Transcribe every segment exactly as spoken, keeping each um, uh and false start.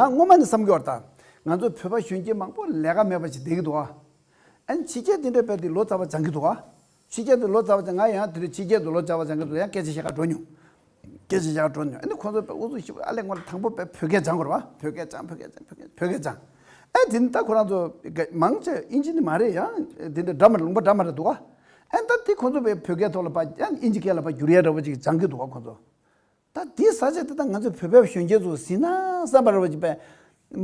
ད་སྔོན་མ་ནས་བསམ་གྱི་ཡོད་རེད། ད་ང་ཚོ་བོད་པ་གཞོན་སྐྱེས་མང་པོ་ལས་ཀ་མེད་པ་ཞིག་བསྡད་ཀྱི་འདུག་ཨ། ཨ་ནི་ཕྱི་རྒྱལ་དེ་འདྲ་བས་དེ་ལོ་ཙཱ་བ་སྦྱང་གི་འདུག་ཨ། ཕྱི་རྒྱལ་དུ་ལོ་ཙཱ་བ་སྦྱང་། ང་ཡང་དེ་རིང་ཕྱི་རྒྱལ་དུ་ལོ་ཙཱ་བ་སྦྱང་གི་འདུག་ཡང་སྐད་ཆ་བཤད་ག་འགྲོ་མྱོང་། སྐད་ཆ་བཤད་ག་འགྲོ་མྱོང་། ཨ་ནི་ཁོང་ཚོ་དཔེ་ཨུ་ཚུགས་ཞེ་པོ། ཨ་ལས་སྔོན་ལ་དང་པོ་དཔེ་བོད་སྐད་སྦྱང་དགོས་རེད་བ། བོད་སྐད་སྦྱང་། བོད་སྐད་སྦྱང་། བོད་སྐད་སྦྱང་། ཨ་དེ་ནི་ད་ཁོ་རང་ཚོ་མང་ཆེ་ཨིན་ཇི་ནི་མ་རེད། ཡང་དེ་འདྲ་འདྲ་མ་རེད། ལུང་པ་འདྲ་མ་རེད་འདུག་བ། ཨ་ད་དེ་ཁོང་ཚོ་དཔེ་བོད་སྐད་ཐོག་ལ་ཕར་ཡང་ཨིན་ཇི་སྐད་ལ་ཕར་བསྒྱུར་ཡ་འདྲ་བོ་ཅིག་སྦྱང་གི་འདུག་བ་ཁོང་ཚོ། ད་དེའི་ས་ཆ་དེ་ད་ང་ཚོ་བོད་པའི་གཞོན་སྐྱེས་ཚོ་ཟིན་ན་བསམ་པ་རེད་བ་ཅིག་པས།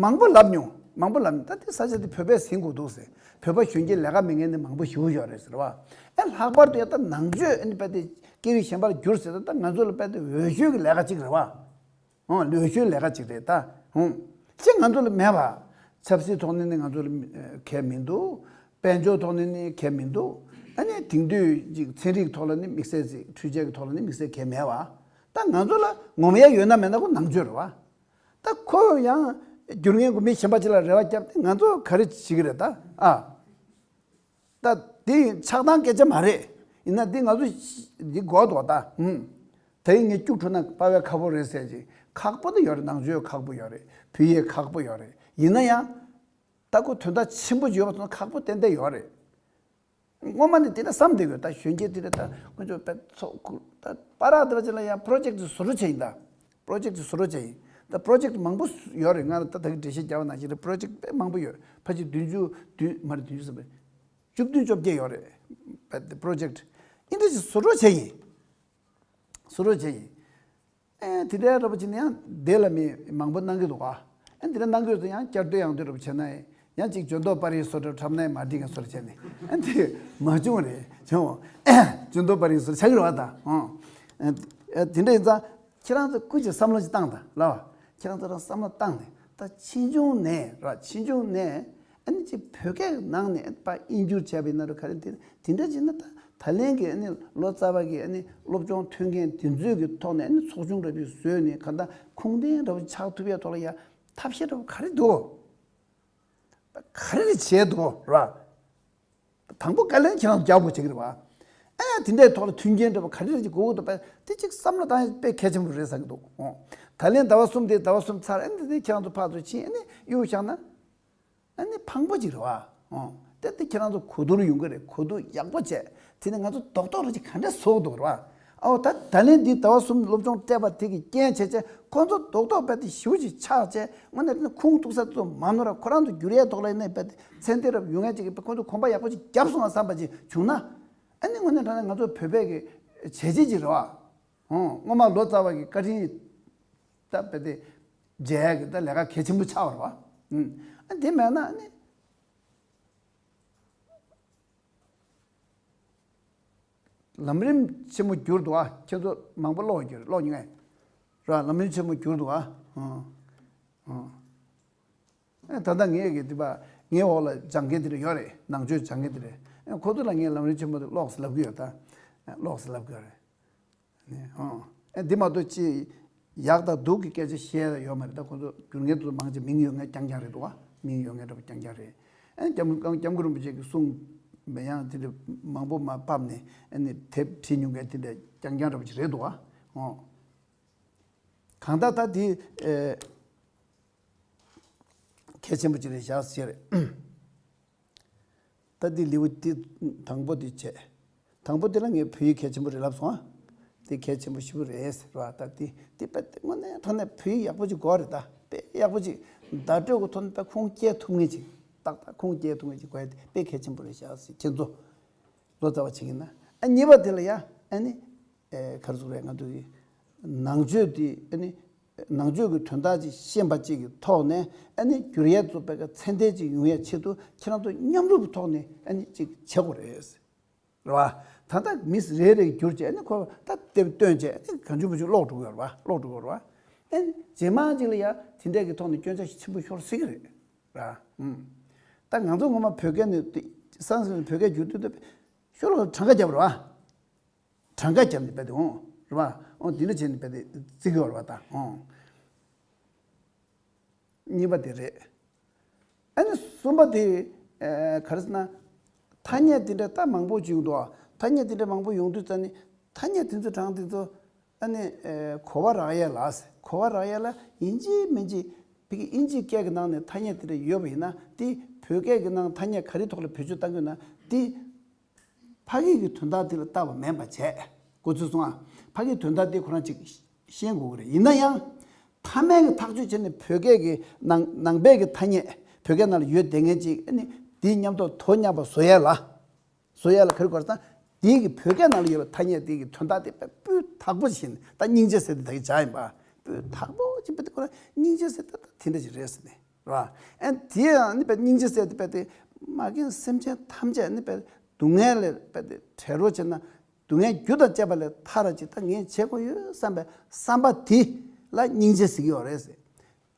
མང་པོ་ལབ་མྱོང་། མང་པོ་ལབ་མྱོང་། ད་དེ་ས་ཆ་དེ་བོད་པས་ཟིན་དགོས་འདུག་ཟེར། བོད་པ་གཞོན་སྐྱེས་ལས་ཀ་མེད་མཁན་དེ་མང་པོ་ཞེ་པོ་ཡོད་རེད་ཟེར་བ། ཨེ་ལྷག་པར་དུ་ཡང་ད་ནང་ཆོས་ཨ་ནི་དཔེ་དེ་སྐད་རིགས་གཞན་པར་བསྒྱུར་ཟེར། ད་ང་ཚོ་ལ་དཔེ་དེ་འོས་ཤོས་ཀྱི་ལས་ཀ་ཅིག་རེད་བ། ཨོ་ལོས་ཤོས་ལས་ཀ་ཅིག་རེད་ད། ཧུང་། ཅི་ང་ཚོ་ལ་མེད་པ། ཆབ་སྲིད་ཐོག་ནས་ནི་ང་ཚོ་ལ་གལ་མི་འདུག། དཔལ་འབྱོར་ཐོག་ནས་ནི་གལ་མི་འདུག། ཨ་ནི་དེང་དུས་ཅིག་ཚན་རིག་ཐོག་ལ་ནི་དམིགས་བསལ་ཅིག། འཕྲུལ་ཆས་ཀྱི་ཐོག་ལ་ནི་དམིགས་བསལ་གལ་མེད་པ། ད་ང་ཚོ་ལ་ངོམ་ཡ་ཡོད་ན་མེད་ན་ཁོ་ནང་ཆོས་རེད་བ། ད་ཁོ་ཡང་སྒྱུར་མཁན་གྱི་མི་གཞན་པ་ཅིག་ལ་རེ་བ་བརྒྱབ་སྟེ་ང་ཚོ་ག་རེ་བྱེད་ཀྱི་རེད་ད། ཨ། ད་དེ་ཆགས་སྡང་སྐད་ཆ་མ་རེད། ཡིན་ན་འདི་ང་ཚོ་འདི་དགོས་འདུག་ད། ཧུམ། དེ་ངས་སྐྱུག་བྲོ་ན་དཔའ་བའི་ཁག་པོ་རེད་ཟེར་གྱི། ཁག་པོ་དེ་ཡོད་རེད། ནང་ཆོས་ཁག་པོ་ཡོད་རེད། བོད་ཡིག་ཁག་པོ་ཡོད་རེད། ཡིན་ན་ཡང་། ད་ཁོ་དོན་དག་ཆེན་པོ་ཡོད་པ་སོང་ན་ཁག་པོ་ཏན་ཏན་ཡོད་རེད། སྔོན་མ་ནས་དེ་འདྲ་བསམ་བསྡད་ཡོད། ད་གཞོན་སྐྱེས་དེ་འདྲ་ད་ཁོ་ཚོ་དཔེ་ཚོགས་ཁུར་ད་པ་རག་དེ་བ་ཅིག་ལ་ཡང་པྲོ་ཇེཀ་བཟོ་འདྲ་བྱས་ཡིན་ད། པྲོ་ཇེཀ་བཟོ་འདྲ་བྱས་ཡིན། ད་པྲོ་ཇེཀ་མང་པོ་ཡོད་རེད། ང་ལ་ད་ད་གི་འགྲེལ་བཤད་རྒྱག་པ་ནང་བཞིན་རེད། པྲོ་ཇེཀ་དཔེ་མང་པོ་ཡོད། ཕལ་ཆེར་བདུན་ཅུ་བདུན་མ་རེད། བདུན་ཅུ་ཙམ་རེད། བཅུ་བདུན་བཅོ་བརྒྱད་ཡོད་རེད། པྲོ་ཇེཀ་ཨིན་འདྲ་ཞིག་བཟོ་འདྲ་བྱས་ཡིན། བཟོ་འདྲ་བྱས་ཡིན། ཨེ་དེ་འདྲའི་ར་བ་ཅིག་ནི་ཡང་དེ་ལ་མི་མང་པོ་གནང་གི་འདུག་ག། ཨེ་དེ་འདྲ་གནང་གི་ཡོད་ཚེ་ཡང་བསྐྱར་ཟློས་ཡང་ཟློས་ར་བ་བྱས་ན་ཡང་ཅིག་ཇོ་མདོག་དཔའ་རིས་བཟོ་འདྲ་ཁྲབ་ནའི་མ་འགྲིག་ག་བཟོ་འདྲ་བྱས་ནས་ཨེ་དེ་མ་བྱུང་བ་རེད་བྱུང་། ཇོ་མདོག་དཔའ་རིས་བཟོ་འདྲ་ཆགས་ཀྱི་རེད་བ་ད། ཨེ་དེ་འདྲ་ཡིན་ཙང་ཁྱེད་རང་ཚོ་སྐུ་མཁྱེན་བསམ་བློ་ཅིག་བཏང་དང་ལབ་པ། ཁྱེད་རང་ཚོ་རང་བསམ་བློ་བཏང་ནས་ད་ཕྱིས་འབྱུང་ནས་ར་ཕྱིས་འབྱུང་ནས། ཨ་ནི་ཅིག་བོད་སྐད་ནང་ནས་ཨ་ནི་ཕར་དབྱིན་བསྒྱུར་བྱས་པ་ཡིན་ན་རུ་ག་རེ་དེ་དེ་འདྲ་བྱས་ན་ད་ད་ལན་གྱི་ཨ་ནི་ལོ་ཙཱ་བ་གི་ཨ་ནི་སློབ་སྦྱོང་ཐོན་མཁན་དེ་ཚོའི་གི་ཐོག་ནས་ཨ་ནི་ཚོགས་ཆུང་འདྲ་པོ་བཟོས་ནས་ག་ད་ཁུངས་ལྡན་འདྲ་པོ་ཆགས་ཐུབ་ཡ་ཐོག་ལ་ཡ་ཐབས་ཤེས་འདྲ་པོ་ག་རེ་འདུག། ག་རེ་བྱས་འདུག་ར། དང་པོ་བཀའ་ལན་ཁྱེད་རང་ཚོ་རྒྱག་དགོས་བྱེད་ཀྱི་རེད་བ། ཨ་དེ་འདྲའི་ཐོག་ལ་མཐུན་རྐྱེན་འདྲ་པོ་ག་རེ་རེ་ཅིག་དགོས་ཀྱི་འདུག་པས་དེ་ཅིག་བསམ་བློ་བཏང་ཡ་དཔེ་གལ་ཆེན་པོ་རེད་བསམ་གྱི་འདུག། ད་ལན་ཟླ་བ་གསུམ་དེ་ཟླ་བ་གསུམ་ཚར། ཨ་ནི་དེ་ཁྱེད་རང་ཚོ་ཕར་ཚུར་ཕྱིན་ཨ་ནི་གཡུག་བཞག་ན། ཨ་ནི་ཕངས་པོ་ཅིག་རེད་བ། ཨོ། དེ་དེ་ཁྱེད་རང་ཚོ་གོ་བསྡུར་ཡོང་གི་རེད། གོ་བསྡུར་ཡག་པོ་བྱས། དེ་ནས་ང་ཚོ་རྡོག་རྡོག་རེ་ཅིག་ག་འདྲས་བཟོ་གི་འདུག་རེད་བ། ཨོ་ད་ད་ལན་འདི་ཟླ་བ་གསུམ་སློབ་སྦྱོང་སྤྲད་པ་དེ་གི་རྐྱེན་བྱས་བྱས་ཁོ་ཚོ་རྡོག་རྡོག་རྦད་དེ་ཞེ་པོ་ཅིག་ཆགས་བྱས། དངོས་གནས་དེ་ནི་ཁུངས་གཏུགས་ས་ཚོ་མ་ནོར་ར། ཁོ་རང་ཚོ་བསྒྱུར་ཡས་ཐོག་ལ་ཡིན་ནའི་རྦད་དེ་ཚད་ལྡན་རབ་ཡོང་ཡས་ཅིག་གི་ཁོ་ཚོ་གོམ་པ་ཡག་པོ་ཅིག་བརྒྱབ་སོང་བ་བསམ་པ་ཅིག་བྱུང་ན། ཨ་ནི་དངོས་གནས་དྲང་གནས་ང་ཚོ་བོད་པའི་གི་བྱས་རྗེས་ཅིག་རེད་བ། ཨོ། སྔོན་མ་ལོ་ཙཱ་བ་གི་བཀའ་དྲིན་ད་རྦད་དེ་འཇལ་ཡག་གི་ད་ལས་ཀ་གལ་ཆེན་པོ་ཆགས་པ་རེད་བ། ཨུམ། ཨ་དེ་མེད་ན་ཨ་ནི་ལམ་རིམ་ཆེན་མོ་བསྒྱུར་འདུག་ཨ། ཁྱེད་ཚོ་མང་པོ་ཀློག་ཡོད་ཀྱི་རེད། ཀློག་མྱོང་ངས་ར། ལམ་རིམ་ཆེན་མོ་བསྒྱུར་འདུག་ཨ། ཨོ། ཨོ། ཨེ་ད་ལྟ་ངའི་གི་དེ་པ་ངའི་འོག་ལ་སྦྱང་མཁན་དེ་འདྲ་ཡོད་རེད། ནང་ཆོས་སྦྱང་མཁན་དེ་རེད། ཨེ་ཁོ་ཚོ་ལ་ངས་ལམ་རིམ་ཆེན་མོ་དེ་ཀློག་ཟེར་ལབ་གི་ཡོད་ད། ཨེ་ཀློག་ཟེར་ལབ་གི་ཡོད་རེད། ནས་ཨོ། ཨེ་འདི་མ་གཏོགས་ཅི་ཡག་དང་སྡུག་གི་སྐད་ཆ་བཤད་ཡ་ཡོད་མ་རེད། ད་ཁོ་ཚོ་སྒྱུར་མཁན་དེ་ཚོ་མང་ཆེ་མིང་ཡོད་མཁན་རྐྱང་རྐྱང་རེད་འདུག་བ། མིང་ཡོད་མཁན་འདྲ་པོ་རྐྱང་རྐྱང་རེད། ཨེ་སྐྱབས་སྐྱབས་མགོན་རིན་པོ་ཆེ་གི་གསུང་ཡང་དེ་འདྲ་མང་པོ་མར་ཕབ་ནས་ཨེ་ནི་དེབ་བྲིས་མྱོང་མཁན་དེ་འདྲ་རྐྱང་རྐྱང་འདྲ་པོ་ཅིག་རེད་འདུག་བ། ཨོ། གང་ལྟར་ད་དེ་ཨེ་གལ་ཆེན་པོ་ཅིག་རེད་བཞག་ཟེར། ད་འདི་ལེའུ་འདི་དང་པོ་འདི་བྱས། དང་པོ་འདི་ལ་ངས་བོད་ཡིག་གལ་ཆེན་པོ་རེད་ལབ་སོང་ཨ། འདི་གལ་ཆེན་པོ་ཞེ་པོ་རེད་ཟེར་བ། ད་འདི་འདི་དཔེ་དངོས་གནས་དྲང་གནས་བོད་ཡིག་ཡག་པོ་ཅིག་དགོས་རེད། ད་དཔེ་ཡག་པོ་ཅིག་བརྡ་སྤྲོད་ཀྱི་ཐོག་ནས་དཔེ་ཁུངས་སྐྱེལ་ཐུབ་མཁན་ཅིག་ཏག་ཏག་ཁུངས་སྐྱེལ་ཐུབ་མཁན་ཅིག་དགོས་ཡ་དེ་དཔེ་གལ་ཆེན་པོ་རེད་བཞག་ཟེར། ཁྱེད་ཚོ་ལོ་ཙཱ་བ་བྱེད་ཀྱིན་ན། ཨ་གཉིས་པ་དེ་ལ་ཡ་ཨ་ནི་ཨེ་ག་རེ་ཟེར་དགོས་རེད། ང་ཚོ་གི་ནང་ཆོས་དེ་ཨ་ནི། ནང་ཆོས་ཀྱི་དོན་དག་ཅིག་ཤེས་པ་ཅིག་གི་ཐོག་ནས་ཨ་ནི་བསྒྱུར་ཡས་ཚོ་དཔེ་ཁ་ཚད་ལྡན་ཅིག་ཡོང་ཡས་ཆེད་དུ་ཁྱེད་རང་ཚོ་མཉམ་རུབ་ཀྱི་ཐོག་ནས་ཨ་ནི་ཅིག་བྱེད་དགོས་རེད། རེད་བ། ད་ལྟ་མི་རེ་རེ་བསྒྱུར་བྱས་ཨ་ནི་ཁོ་ད་དེབ་བཏོན་བྱས་ཨ་ནི་གང་བྱུང་མང་བྱུང་ཀློག་འགྲོ་གི་ཡོད་རེད་བ། ཀློག་འགྲོ་གི་ཡོད་རེད་བ། ཨ་ནི་རྗེས་མ་ཅིག་ལ་ཡ་དེ་འདྲས་ཀྱི་ཐོག་ནས་སྐྱོན་ཆ་ཆེན་པོ་ཤོར་སྲིད་ཀྱི་རེད། རེད་བ། ཨུམ། ད་ང་ཚོ་ངོ་མ་བོད་སྐད་ནས་སངས་སྐྲག་ནས་བོད་སྐད་བསྒྱུར་དུས་ད་ཤོ་ལོ་ཀ་གྲངས་ཀ་བརྒྱབ་རེད་བ། གྲངས་ཀ་བརྒྱབ་ནས་དཔེ་དེ་འོང་རེད་བ། འོང་འདི་འདྲ་བྱས་ནས་དཔེ་དེ་བརྩི་གི་ཡོད་རེད་བ། ད་འོང་། གཉིས་པ་དེ་རེད། ཨ་ནི་གསུམ་པ་དེ་ཨེ་ག་རེ་ཟེར་ན། ཐ་སྙད་དེ་འདྲ་ད་མང་པོ་བྱུང་འདུག་ཨ། ཐ་སྙད་དེ་འདྲ་མང་པོ་ཡོང་དུས་ཙ་ནི་ཐ་སྙད་དེ་ཚོ་གྲངས་དེ་ཚོ་ཨ་ནི་ཨེ་གོ་བ་རག་ཡས་ལ་ཟེར། གོ་བ་རག་ཡས་ལ་ཡིན་གཅིག་མིན་གཅིག་ ཕ་གི་ཨིན་ཇི་སྐད་ཀྱི་ནང་ནས་ཐ་སྙད་དེ་འདྲ་ཡོད་པ་ཡིན་ན། དེ་བོད་སྐད་ཀྱི་ནང་ཐ་སྙད་ག་རེ་ཐོག་ལ་བེད་སྤྱོད་བཏང་གི་ཡོད་ན་དེ། ཕ་གི་གི་དོན་དག་དེ་ལ་བལྟ་བ་མིན་པ་བྱས། གོ་ཚོད་སོང་ཨ། ཕ་གིའི་དོན་དག་དེ་ཁོ་རང་ཅིག་ཤེས་དགོས་ཀྱི་རེད། ཡིན་ན་ཡང་། མཐའ་མའི་གི་ཐག་གཅོད་བྱས་ནས་བོད་སྐད་ཀྱི་ནང་ནང་པའི་གི་ཐ་སྙད་བོད་སྐད་ནང་ལ་ཡོད་བསྡད་མཁན་ཅིག་ཨ་ནི་དེའི་མཉམ་དུ་དོ་མཉམ་པ་བཟོ་ཡས་ལ། བཟོ་ཡས་ལ་ག་རེ་དགོས་རེད་ཟེར་ན། དེའི་གི་བོད་སྐད་ནང་ལ་ཡོད་པའི་ཐ་སྙད་དེ་གི་དོན་དག་དེ་དཔེ་སྤུས་དག་པོ་ཞིག་ད་སྙིང་རྗེ་ཟེར་དེ་ད་གི་བྱ་ཡིན་པ། སྤུས་དག་པོ་ཅིག་དཔེ་དེ་ཁོ་རང་སྙིང་རྗེ་ཟེར་ད་ད་དེ་འདྲ་ཅིག་རེད་ཟེར་ནས། རེད་བ། ཨ་ནི་དེ་ཡང་ཨ་ནི་དཔེ་སྙིང་རྗེ་ཟེར་དེ་དཔེ་དེ་མ་རྒན་སེམས་ཅན་ཐམས་ཅད་ཨ་ནི་དཔེ་སྡུག་བསྔལ་ལས་དཔེ་དེ་བྲལ་རོགས་བྱས་ན། སྡུག་བསྔལ་རྒྱུ་དང་བཅས་པ་ལས་ཐར་ར་ཅིག་ད་ངས་བྱེད་དགོས་ཡོད་བསམ་པའི་བསམ་པ་དེ་ལ་སྙིང་རྗེ་ཟེར་གྱི་ཡོད་རེད་ཟེར།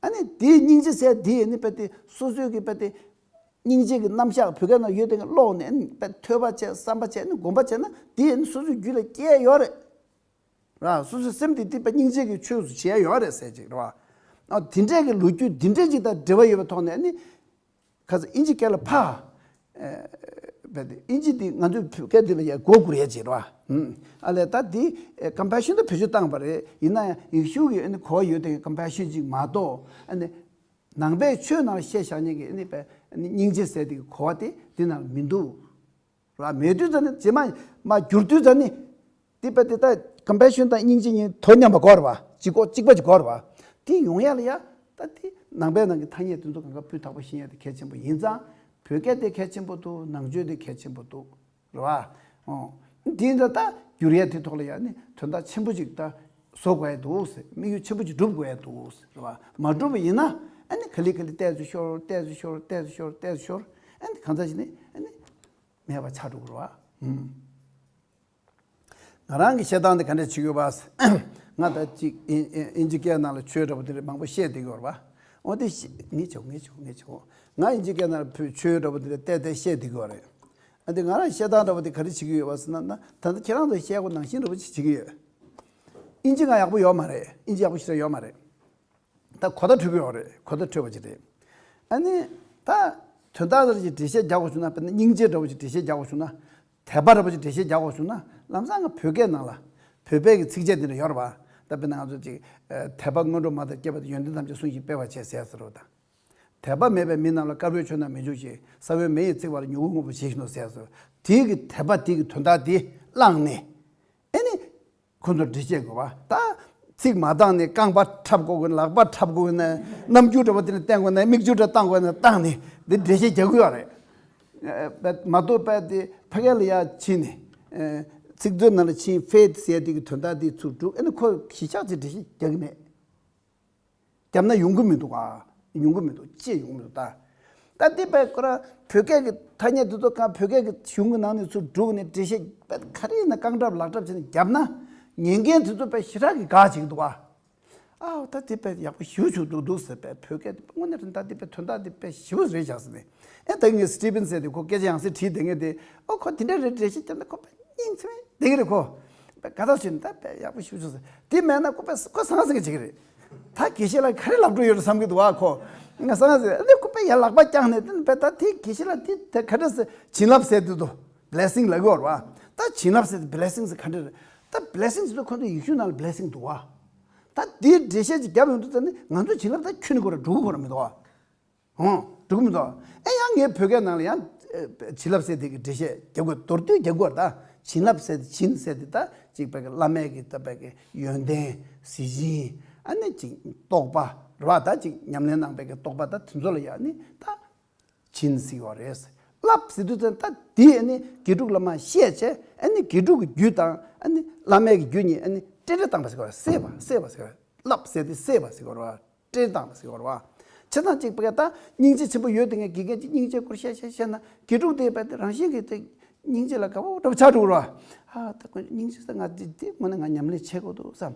ཨ་ནི་དེའི་སྙིང་རྗེ་ཟེར་དེ་ཨ་ནི་དཔེ་དེ་སོ་སོའི་གི་དཔེ་དེ་སྙིང་རྗེ་གི་རྣམ་གཞག་བོད་སྐད་ནང་ཡོད་དེ་གི་ཀློག་ནས་ཨ་ནི་དཔེ་ཐོས་པ་བྱས་བསམ་པ་བྱས་ཨ་ནི་སྒོམ་པ་བྱས་ན་དེ་ཨ་ནི་སོ་སོའི་རྒྱུད་ལ་སྐྱེས་ཡོད་རེད། ར། སོ་སོའི་སེམས་དེ་དེ་དཔེ་སྙིང་རྗེ་གི་ཆོས་སུ་བྱས་ཡོད་རེད་ཟེར་ཅིག་རེད་བ། ཨ་དེ་འདྲས་ཀྱི་ལོ་རྒྱུས་འདི་འདྲས་ཅིག་དང་འབྲེལ་བ་ཡོད་པའི་ཐོག་ནས་ནི། ཁ་ས་ཨིན་ཇི་སྐད་ལ་ཕ། ཨེ་བས་ཏེ་ཨིན་ཇི་འདི་ང་ཚོའི་བོད་སྐད་འདི་ལ་ཡ་མགོ་སྒུར་ཡས་ཅིག་རེད་བ། ཨ་ལས་ད་འདི་ཀམ་པེ་ཤན་དུ་བེད་སྤྱོད་བཏང་བ་རེད། ཡིན་ན་ཡང་ཡེ་ཤུ་གི་ཨ་ནི་གོ་བ་ཡོད་དེ་ཀམ་པེ་ཤན་ཅིག་མ་གཏོགས་ཨ་ནི་ནང་པའི་ཆོས་ནང་ལ་བཤད་བཞག་མཁན་གྱི་ཨ་ནི་པའི་ཨ་ནི་སྙིང་རྗེ་ཟེར་དེ་གི་གོ་བ་དེ་འདི་ནང་ལ་མི་འདུག་ར། མེད་དུས་ཙ་ནི་རྗེས་མ་མ་བསྒྱུར་དུས་ཙ་ནི། དེ་པ་དེ་ད་ཀམ་པེ་ཤན་དང་སྙིང་རྗེ་གཉིས་དོ་མཉམ་པ་དགོས་རེད་བ། གཅིག་གོ་གཅིག་པ་གཅིག་དགོས་རེད་བ། དེ་ཡོང་ཡ་ལ་ཡ། ད་དེ་ནང་པའི་ནང་གི་ཐ་སྙད་དེ་ཚོ་གང་ག་སྤུས་དག་པོ་ཤེས་ཡ་དེ་གལ་ཆེན་པོ་ཡིན་ཙང་། བོད་སྐད་དེ་གལ་ཆེན་པོ་འདུག་ནང་ཆོས་དེ་གལ་ཆེན་པོ་འདུག་རེད་བ། ཨོ། དེ་ཡིན་ཙང་ད་བསྒྱུར་ཡ་དེ་ཐོག་ལ་ཡ་ནི་དོན་དག་ཆེན་པོ་ཅིག་ད་བཟོ་དགོས་ཡ་འདུག་ཟེར། དམིགས་ཡུལ་ཆེན་པོ་ཅིག་སྒྲུབ་དགོས་ཡ་འདུག་ཟེར་རེད་བ། མ་སྒྲུབ་པ་ཡིན་ན་ཨ་ནི་ག་ལེ་ག་ལེ་ཏོག་ཙམ་ཤོར་ཏོག་ཙམ་ཤོར་ཏོག་ཙམ་ཤོར་ཏོག་ཙམ་ཤོར། ཨ་ནི་གང་ཟག་ཅིག་ནི་ཨ་ནི་མེད་པ་ཆགས་འགྲོ་གི་རེད་བ། ཧུམ། ང་རང་གི་བཤད་སྟངས་དེ་ག་འདྲ་བྱེད་དགོས་པ། ང་ད་ཅིག་ཨིན་ཨིན་ཨིན་ཇི་སྐད་ནང་ལ་ཆོས་འདྲ་པོ་དེ་འདྲ་མང་པོ་བཤད་བསྡད་ཀྱི་ཡོད་རེད་པ། འོ་དེ་ཤི་ངས་བྱེད་ངས་བྱེད་ངས་བྱེད། ང་ཨིན་ཇི་སྐད་ནང་ལ་བོད་ཆོས་འདྲ་པོ་དེ་འདྲ་བལྟས་བལྟས་བཤད་བསྡད་ཀྱི་ཡོད་རེད། ཨ་དེ་ང་རང་བཤད་སྟངས་འདྲ་པོ་དེ་ག་རེ་བྱེད་ཀྱི་ཡོད་པ་ཟེར་ན་ན། ད་ལྟ་ཁྱེད་རང་ཚོ་བཤད་དགོས་ནང་བཞིན་འདྲ་པོ་ཅིག་བྱེད་ཀྱི་ཡོད། ཨིན་ཇི་ང་ཡག་པོ་ཡོད་མ་རེད། ཨིན་ཇི་ཡག་པོ་ཞེ་དྲག་ཡོད་མ་རེད། ད་གོ་བརྡ་འཕྲོད་ཀྱི་ཡོད་རེད། གོ་བརྡ་འཕྲོད་པ་ཅིག་རེད། ཨ་ནི། ད། དོན་དག་ལ་ཅིག་འགྲེལ་བཤད་རྒྱག་དགོས་བྱུང་ན། དཔེར་ན་སྙིང་རྗེ་འདྲ་པོ་ཅིག་འགྲེལ་བཤད་རྒྱག་དགོས་བྱུང་ན། དད་པ་འདྲ་པོ་ཅིག་འགྲེལ་བཤད་རྒྱག་དགོས་བྱུང་ན། ལམ་སང་ང་བོད་སྐད་ནང་ལ། བོད་པའི་གི་ཚིགས་བཅད་འདི་འདྲ་ཡོད་རེད་བ། ད་དཔེར་ན་ང་ཚོ་ཅིག་དད་པ་སྔོན་འགྲོ་མ་ལྟར་བསྐྱེད་པ་དེ་ཡོན་ཏན་ཐམས་ཅད་སྲུང་ཞིང་སྤེལ་བར་བྱེད་ཟེར་རོ་ད། དད་པ་མེད་པའི་མི་རྣམས་ལ་དཀར་པོའི་ཆོས་རྣམས་མི་འཇུག་ཅིང་། ས་བོན་མེ་ཡིས་ཚིག་པ་ལ་མྱུ་གུ་སྔོན་པོ་ཇི་བཞིན་ནོ་ཟེར་སོ། དེའི་གི་དད་པ་དེའི་གི་དོན་དག་དེ་བླངས་ནས། ཨེ་ནི། ཁོ་ཚོར་འགྲེལ་བཤད་དགོས་པ། ད་ཚིག་མ་བཏང་ནས་རྐང་པ་འཁྲབ་དགོས་ཀྱི་ན། ལག་པ་འཁྲབ་དགོས་ཀྱི་ན། རྣམ་འགྱུར་འདྲ་པོ་དེ་ནས་བསྟན་དགོས་ན། མིག་ཆུ་འདྲ་བཏང་དགོས་ན་བཏང་ནས་འདི་འགྲེལ་བཤད་རྒྱག་གི་ཡོད་རེད། ཨ་མ་གཏོགས་པ་དེ་ཕ་གི་ལ་ཡ་ཕྱིན་ནས། ཨ་ཚིག་མཛོད་ནང་ལ་ཕྱིན། ཕེད་ཟེར་དེ་གི་དོན་དག་དེ་ཚུར་སྒྲུག་ཨ་ནི་ཁོ་གཞི་ཆགས་ཅིག་འགྲེལ་བཤད་རྒྱག་གི་མེད། བརྒྱབ་ན་ཡོང་གི་མི་འདུག་ཨ། ཡོང་གི་མི་འདུག་ཅེས་ཡོང་གི་མི་འདུག་ད། ད་འདི་དཔེ་ཁོ་རང་བོད་སྐད་ཀྱི་ཐ་སྙད་འདི་ཚོ་གང་བོད་སྐད་ཀྱི་གཞུང་གི་ནང་ནས་ཚུར་སྒྲུག་ནས་འགྲེལ་བཤད་དཔེ་ག་རེ་ཡིན་ན་རྐང་འཁྲབ་ལག་འཁྲབ་བྱས་ནས་བརྒྱབ་ན། ཉན་མཁན་དེ་ཚོ་དཔེ་ཞེ་དྲག་གི་དགའ་བྱེད་ཀྱི་འདུག་ཨ། ཨའོ་ད་འདི་དཔེ་ཡག་པོ་ཞེ་པོ་བྱུང་འདུག་འདུག་ཟེར། དཔེ་བོད་སྐད་དེ་དངོས་གནས་རེད། ད་འདི་དཔེ་དོན་དག་འདི་དཔེ་ཞེ་པོ་རེད་བཞག་ཟེར་ནས། ཨེ་ད་ངས་སི་ཊི་ཕིན་ཟེར་དེ་ཁོ་སྐད་ཆ་ཡང་སེ་དྲིས་བསྡད་མཁན་དེ། ཨོ་ཁོ་དེ་འདྲ་རེད་འགྲེལ་བཤད་བརྒྱབ་ན་ཁོ་དཔེ་སྙིང་ཚིམ་བསྡད་ཀྱི་རེད་ཁོ། དཔེ་དགའ་ཐག་ཆོད་ནས་ད་དཔེ་ཡག་པོ་ཞེ་པོ་བྱུང་ཟེར། དེ་མེད་ན་ཁོ་དཔེ་ཁོ་ཟང་ཟིང་གི་བྱེད་ཀྱི་རེད། ད་དགེ་བཤེས་ལགས་ག་རེ་ལབ་འགྲོ་ཡོད་རེད་བསམ་གྱི་འདུག་ཨ་ཁོ། ང་ཟང་ཟིང་ཨ་ནི་ཁོ་དཔེ་ཡར་ལག་པ་བརྐྱངས་ནས་དེ་དཔེ་ད་དེ་དགེ་བཤེས་ལགས་དེ་དེ་ག་འདྲ་ཟེར། བྱིན་རླབས་ཟེར་དུས་དོ། བི་ལེ་སིང་ལབ་ཀྱི་ཡོད་རེད་བ། ད་བྱིན་རླབས་ཟེར་དེ་བི་ལེ་སིང་ཟེར་ག་འདྲ་རེད། ད་བི་ལེ་སིང་ཟེར་དུས་ཁོ་ཚོ་ཡེ་ཤུ་ནང་ལ་བི་ལེ་སིང་འདུག་བ། ད་དེའི་འགྲེལ་བཤད་ཅིག་བརྒྱབ་ཡོང་དུས་ཙ་ནི་ང་ཚོ་བྱིན་རླབས་ད་ཁྱོན་ནས་ཁོ་ར་འགྲོ་གི་ཁོ་ར་མི་འདུག་བ། ཧོ། འགྲོ་གི་མི་འདུག་ཨེ་ཡང་ངའི་བོད་སྐད་ནང་ལ་ཡང་བྱིན་རླབས་ཟེར་དེ་གི་འགྲེལ་བཤད་རྒྱག་དགོས། མདོར་བསྡུས་རྒྱག་དགོས་ད། བྱིན་རླབས་ཟེར་དེ་བྱིན་ཟེར་དེ་ད་ཅིག་བོད་ཀྱི་བླ་མའི་གི་ད་བོད་ཀྱི་ཡོན་ཏན་གཟི་བྱིན་ཨ་ནི་ཅིག་རྟོགས་པ་རེད་བ། ད་ཅིག་ཉམས་ལེན་གནང་བའི་གི་རྟོགས་པ་ད་དེ་ཚོ་ལ་ཡང་ནི་ད། བྱིན་ཟེར་བ་རེད། བསླབ་ཟེར་དུས་ཙམ་ད་དེ་ཨ་ནི་དགེ་ཕྲུག་ལ་མར་བཤད་བྱས། ཨ་ནི་དགེ་ཕྲུག་གི་རྒྱུད་དང་ཨ་ནི་བླ་མའི་གི་རྒྱུད་གཉིས་ཨ་ནི་འབྲེལ་འདྲིས་བཏང་བ་ཟེར་བ། བསྲེས་པ་བསྲེས་པ་ཟེར་བ། བསླབ་ཟེར་དེ་བསྲེས་པ་ཟེར་བ་རེད་བ། འབྲེལ་འདྲིས་བཏང་བ་ཟེར་བ་རེད་བ། བྱས་ཙང་གཅིག་པ་ག་ད་སྙིང་རྗེ་ཆེན་པོ་ཡོད་དེ་ངས་དགེ་རྒན་གྱིས་སྙིང་རྗེ་སྐོར་བཤད་བཤད་བཤད་ན་དགེ་ཕྲུག་དེ་བས་དེ་རང་བཞིན་གྱིས་དེ་སྙིང་རྗེ་ལ་དགའ་བོ་འདྲ་བོ་ཆགས་འགྲོ་གི་རེད་བ། ཨ་ད་ཁོ་སྙིང་རྗེ་ཟེར་ང་དེ་དེ་དངོས་གནས་ང་ཉམས་ལེན་བྱེད་དགོས་འདུག་བསམ།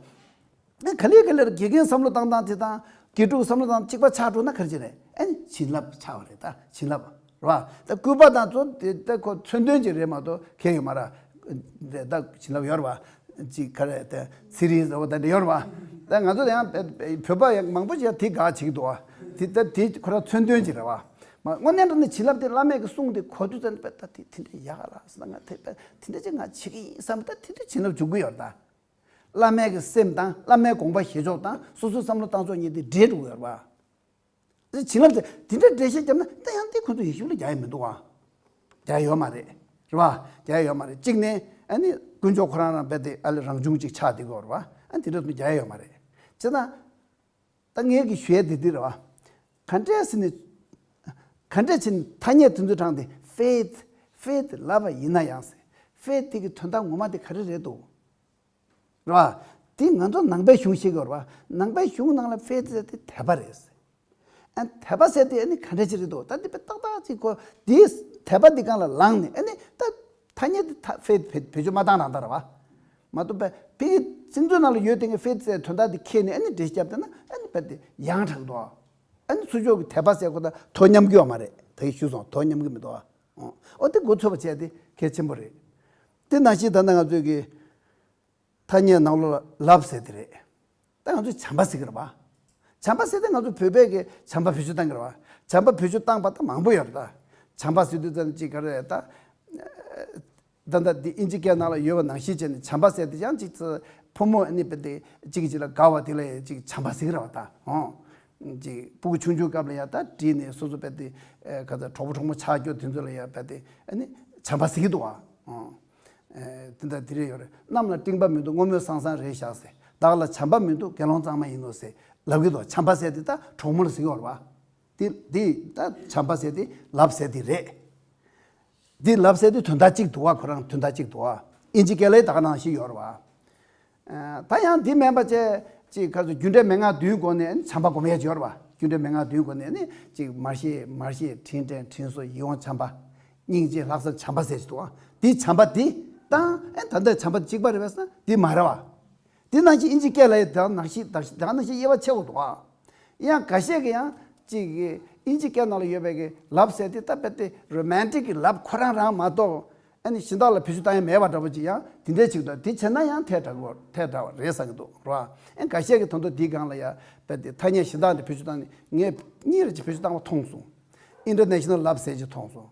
ཨ་ག་ལེ་ག་ལེར་དགེ་རྒན་བསམ་བློ་བཏང་སྟངས་དེ་དང་དགེ་ཕྲུག་བསམ་བློ་བཏང་གཅིག་པ་ཆགས་འགྲོ་ན་ག་རེ་བྱེད་རེད། ཨ་ནི་བྱིན་རླབས་ཆགས་པ་རེད། ད་བྱིན་རླབས་རེད་བ། ད་སྐུད་པ་དང་ཚོ་དེ་ད་ཁོ་མཚོན་དོན་ཅིག་རེད་མ་གཏོགས་གལ་ཡོད་མ་རེད། དེ་ད་བྱིན་རླབས་ཡོད་རེད་བ། ཅིག་ག་རེ་དེ་ཚེ་རིལ་ཟེར་བ་ད་འདྲ་ཡོད་རེད་བ། ད་ང་ཚོ་ཡང་བོད་པ་ཡང་མང་པོ་ཞིག་དེ་དགའ་བྱེད་ཀྱི་འདུག་བ། དེ་ད་དེ་ཁོ་རང་མཚོན་དོན་ཅིག་རེད་བ། མ་དངོས་གནས་དྲང་གནས་བྱིན་རླབས་དེ་བླ་མས་གི་གསུང་དེ་གོ་དུས་ཙམ་པ་ད་དེ་དེ་འདྲ་ཡག་ལ་ཟེར་ན་ང་དེ་དེ་འདྲ་ཅིག་ང་བྱེད་ཀྱི་ཡིན་བསམ། ད་དེ་དུས་བྱིན་རླབས་འཇུག་གི་ཡོད་རེད་ད། བླ་མའི་གི་སེམས་དང་བླ་མའི་དགོངས་པ་བཞེས་ཕྱོགས་དང་སོ་སོའི་བསམ་བློ་བཏང་ཕྱོགས་གཉིས་དེ་འདྲེས་འགྲོ་གི་ཡོད་རེད་བ། བྱིན་རླབས་དེ་དེ་འདྲ་འགྲེལ་བཤད་བརྒྱབ་ན་ད་ཡང་དེ་ཁོ་ཚོ་ཡེ་ཤུ་ལ་རྒྱག་ཡ་མི་འདུག་ཨ། རྒྱག་ཡ་ཡོད་མ་རེད། རེད་བ། རྒྱག་ཡ་ཡོད་མ་རེད། གཅིག་ནས་ཨ་ནི་དཀོན་མཆོག་ཁོ་རང་རང་རྦད་དེ་ཨ་ལེ་རང་བྱུང་ཅིག་ཆགས་བསྡད་ཀྱི་ཡོད་རེད་བ། ཨ་དེ་འདྲ་ཚོ་རྒྱག་ཡ་ཡོད་མ་རེད། བྱས་ཙང་། ད་ངས་ཀྱི་ཞུ་ཡ་དེ་འདི་རེད་བ། ག་འདྲས་ཟེར་ནས། ག་འདྲས་བྱས་ནས་ཐ་སྙད་དེ་ཚོའི་གྲངས་དེ་faith, faith ལབ་པ་ཡིན་ན་ཡང་ཟེར། faith དེ་གི་དོན་དག་ངོ་མ་དེ་ག་རེ་རེད་འདུག་རེད་བ། དེ་ང་ཚོ་ནང་པའི་གཞུང་ཤེས་དགོས་རེད་བ། ནང་པའི་གཞུང་ནང་ལ་faith ཟེར་དེ་དད་པ་རེད་ཟེར། ཨ་དད་པ་ཟེར་དེ་ཨ་ནི་ག་འདྲ་ཅིག་རེད་འདུག་ད་དེ་པའི་ཏག་ཏག་ཅིག་གོ། དེའི་དད་པ་འདི་སྒང་ལ་ལངས་ནས་ཨ་ནི་ད་ཐ་སྙད་དེ་ད་faith བེད་སྤྱོད་མ་བཏང་རང་ད་རེད་བ། མ་གཏོགས་པའི་ཕ་གི་ཚིག་མཛོད་ནང་ལ་ཡོད་དེ་ངས་faith ཟེར་དོན་དག་དེ་ཁྱེར་ནས་ཨ་ནི་འགྲེལ་བཤད་བརྒྱབ་བསྡད་ན་ཨ་ནི་རྦད་དེ་ཡང་དྲག་འདུག་ཨ་ནི་ཚུར་ཕྱོགས་ཀྱི་དད་པ་ཟེར་གོ་ད་དོ་མཉམ་གྱི་ཡོད་མ་རེད། ད་གི་ཞུས་སོང་དོ་མཉམ་གྱི་མི་འདུག་ཨ། ཨོ་དེ་མགོ་ཚོད་པ་བྱས་དེ་གལ་ཆེན་པོ་རེད། དེ་ནང་བཞིན་ད་ལྟ་ང་ཚོས་ཀྱི། ཐ་སྙད་ནང་ལོགས་ལ་love ཟེར་དེ་རེད། ད་ང་ཚོས་བྱམས་པ་ཟེར་གི་རེད་པ། བྱམས་པ་ཟེར་དེ་ང་ཚོ་བོད་པས་ཀྱི་བྱམས་པ་བེད་སྤྱོད་བཏང་གི་རེད་པ། བྱམས་པ་བེད་སྤྱོད་བཏང་པ་ད་མང་པོ་ཡོད་རེད་ད། བྱམས་པ་ཟེར་དུས་ཙམ་ཅིག་ག་རེ་ད། ད་ལྟ་འདི་ཨིན་ཇི་སྐད་ནང་ལ་ཡོད་པ་ནང་བཞིན་བྱས་ནས་བྱམས་པ་ཟེར་དེ་ཡང་ཅིག་ཙི་ཕོ་མོ་ཨ་ནི་བེད་དེ་གཅིག་གིས་གཅིག་ལ་དགའ་བ་དེ་ལ་ཅིག་བྱམས་པ་ཟེར་གི་རེད་པ་ད། ཨོ། ཅིག་སྤུ་གུ་ཆུང་ཆུང་སྐབས་ལ་ཡང་ད་བྲིས་ནས་སོ་སོ་བེད་དེ་ག་ཚ་གྲོགས་པོ་གྲོགས་མོ་ཆགས་རྒྱུ་དེ་ཚོ་ལ་ཡང་བེད་དེ་ཨ་ནི་བྱམས་པ་ཟེར་གི་འདུག་ཨ། ཨོ། ཨེ། དེ་འདྲ་དེ་རེད་ཡོད་རེད། གནམ་ལ་སྤྲིན་པ་མི་འདུག་སྔོན་མོ་སང་སང་རེད་ཤག་ཟེར། བདག་ལ་བྱམས་པ་མི་འདུག་དགེ་སློང་གཙང་མ་ཡིན་ནོ་ཟེར་ལབ་ཀྱི་འདུག་བྱམས་པ་ཟེར་དེ་ད་གྲོགས་མོ་ལ་ཟེར་གྱི་ཡོད་རེད་པ། དེ་དེ་ད་བྱམས་པ་ཟེར་དེ་love ཟེར་དེ་རེད། དེ་love ཟེར་དེ་དོན་དག་གཅིག་འདུག་བ། ཁོ་རང་དོན་དག་གཅིག་འདུག་བ། ཨིན་ཇི་སྐད་ལ་ད་ག་ནང་བཞིན་ཡོད་རེད་པ། ཨ། ད་ཡང་འདི་མིན་པ་བྱས་ཅིག་ཁ་སོ་རྒྱུ་འབྲས་མན་ངག་བདུན་སྒོ་ནས་བྱམས་པ་སྒོམ་ཡས་ཅིག་ཡོད་རེད་པ། རྒྱུ་འབྲས་མན་ངག་བདུན་སྒོ་ནས་ནི་ཅིག་མར་ཤེས་མར་ཤེས་དྲིན་དྲན་དྲིན་གཟོ་ཡིད་འོང་བྱམས་པ། སྙིང་རྗེ་ལྷག་བསམ་བྱམས་པ་ཟེར་ཞིག་འདུག་ཨ། འདི་བྱམས་པ་འདི་དང་ཨེ་ད་ལྟ་བྱམས་པ་གཅིག་པ་རེད་པས་ན་འདི་མ་རེད་པ། འདི་ནང་བཞིན་ཨིན་ཇི་སྐད་ལ་ཡང་ད་ནང་བཞིན་ད་ནང་བཞིན་དབྱེ་བ་ཕྱེ་དགོས་འདུག་ཨ། ཡང་འགའ་ཤས་ཀྱིས་ཡང་ཅིག་གི་ཨིན་ཇི་སྐད་ནང་ལ་ཡོད་པའི་གི་love ཟེར་དེ་ད་དཔེ་དེ་romantic་གི་love ཁོ་རང་རང་མ་གཏོགས། ཨ་ནི་གཞན་དག་ལ་བེད་སྤྱོད་བཏང་ཡ་མེད་པ་འདྲ་པོ་ཅིག་ཡང་དེ་འདྲས་ཅིག་འདུག་དེ་བྱས་ན་ཡང་ཐལ་དྲགས་པོ་ཐལ་དྲགས་པ་རེད་བསམ་གྱི་འདུག་རེད་པ། ཨ་འགའ་ཤས་ཀྱིས་ད་དུང་དེའི་སྒང་ལ་ཡ་དཔེ་དེ་ཐ་སྙད་གཞན་དག་འདི་བེད་སྤྱོད་བཏང་ནས་ངས་གཉིས་རེ་ཅིག་བེད་སྤྱོད་བཏང་བ་མཐོང་སོང་། International love ཟེར་ཅིག་མཐོང་སོང་།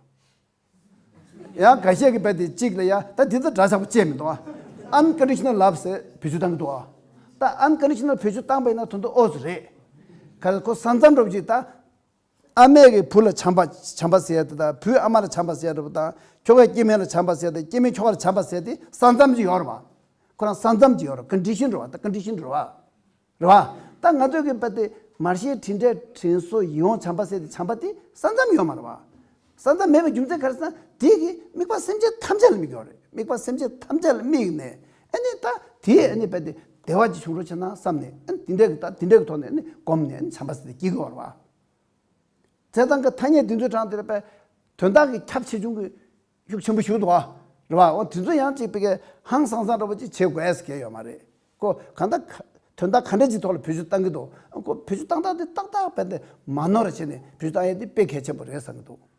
ཡང་འགའ་ཤས་ཀྱིས་དཔེ་དེ་གཅིག་ལ་ཡ་ད་དེ་ཚོ་འདྲ་ཆགས་པོ་བཅད་མི་འདུག་ཨ། Unconditional love ཟེར་བེད་སྤྱོད་བཏང་གི་འདུག་ཨ། ད་unconditional བེད་སྤྱོད་བཏང་པ་ཡིན་ན་ད་དུང་ཨོ་ཙི་རེད། ག་ཁོ་ས་མཚམས་འདྲ་པོ་ཅིག་ད། ཨ་མས་ཀྱི་བུ་ལ་བྱམས་པ་བྱམས་པ་ཟེར་ཡ་དེ་དང་བུས་ཨ་མ་ལ་བྱམས་པ་ཟེར་ཡ་འདྲ་པོ་དང་ཁྱོ་གས་སྐྱེ་དམན་ལ་བྱམས་པ་ཟེར་ཡ་དང་སྐྱེ་དམན་ཁྱོ་ག་ལ་བྱམས་པ་ཟེར་ཡ་དེ་ས་མཚམས་ཅིག་ཡོད་རེད་པ། ཁོ་རང་ས་མཚམས་ཅིག་ཡོད་རེད། condition རེད་པ། ད་condition རེད་པ། རེད་པ། ད་ང་ཚོས་ཀྱི་དཔེ་དེ་མར་ཤེས་དྲིན་དྲན་དྲིན་གཟོ་ཡིད་འོང་བྱམས་པ་ཟེར་ཡ་དེ་བྱམས་པ་དེ་ས་མཚམས་ཡོད་མ་རེད་པ། ས་མཚམས་མེད་པའི་རྒྱུ་མཚན་ག་རེ་ཟེར་ན་དེ་གི་དམིགས་པ་སེམས་ཅན་ཐམས་ཅད་ལ་དམིགས་ཡོད་རེད། དམིགས་པ་སེམས་ཅན་ཐམས་ཅད་ལ་དམིགས་ནས་ཨ་ནི་ད་དེ་ཨ་ནི་དཔེ་དེ་བདེ་བ་ཅིག་བྱུང་རོགས་བྱས་ན་བསམ་ནས་ཨ་ནི་དེ་འདྲའི་གི་ད་དེ་འདྲའི་གི་ཐོག་ནས་ཨ་ནི་སྒོམ་ནས་ཨ་ནི་བྱམས་པ་ཟེར་དེ་སྐྱེ་གི་ཡོད་རེད་པ། བྱས་ཙང་གི་ཐ་སྙད་འདི་ཚོའི་གྲངས་དེར་དཔེ་དོན་དག་གི་ཁྱབ་ཆེ་ཆུང་གི་ཤུགས་ཆེན་པོ་ཞིག་འདུག་ཨ། རེད་པ། འོ་དེ་ཚོ་ཡང་ཅིག་དཔེ་གི་ཧང་སང་སང་འདྲ་པོ་ཅིག་བྱེད་དགོས་ཟེར་གྱི་ཡོད་མ་རེད། ཁོ་གང་ལྟར་དོན་དག་ག་འདྲ་ཅིག་ཐོག་ལ་བེད་སྤྱོད་བཏང་གི་འདུག་ཁོ་བེད་སྤྱོད་བཏང་སྟངས་དེ་ཏག་ཏག་དཔེ་དེ་མ་ནོར་བྱས་ནས་བེད་སྤྱོད་བཏང་ཡས་དེ་དཔེ་གལ་ཆེན་པོ་རེད་བསམ་གྱི་འདུག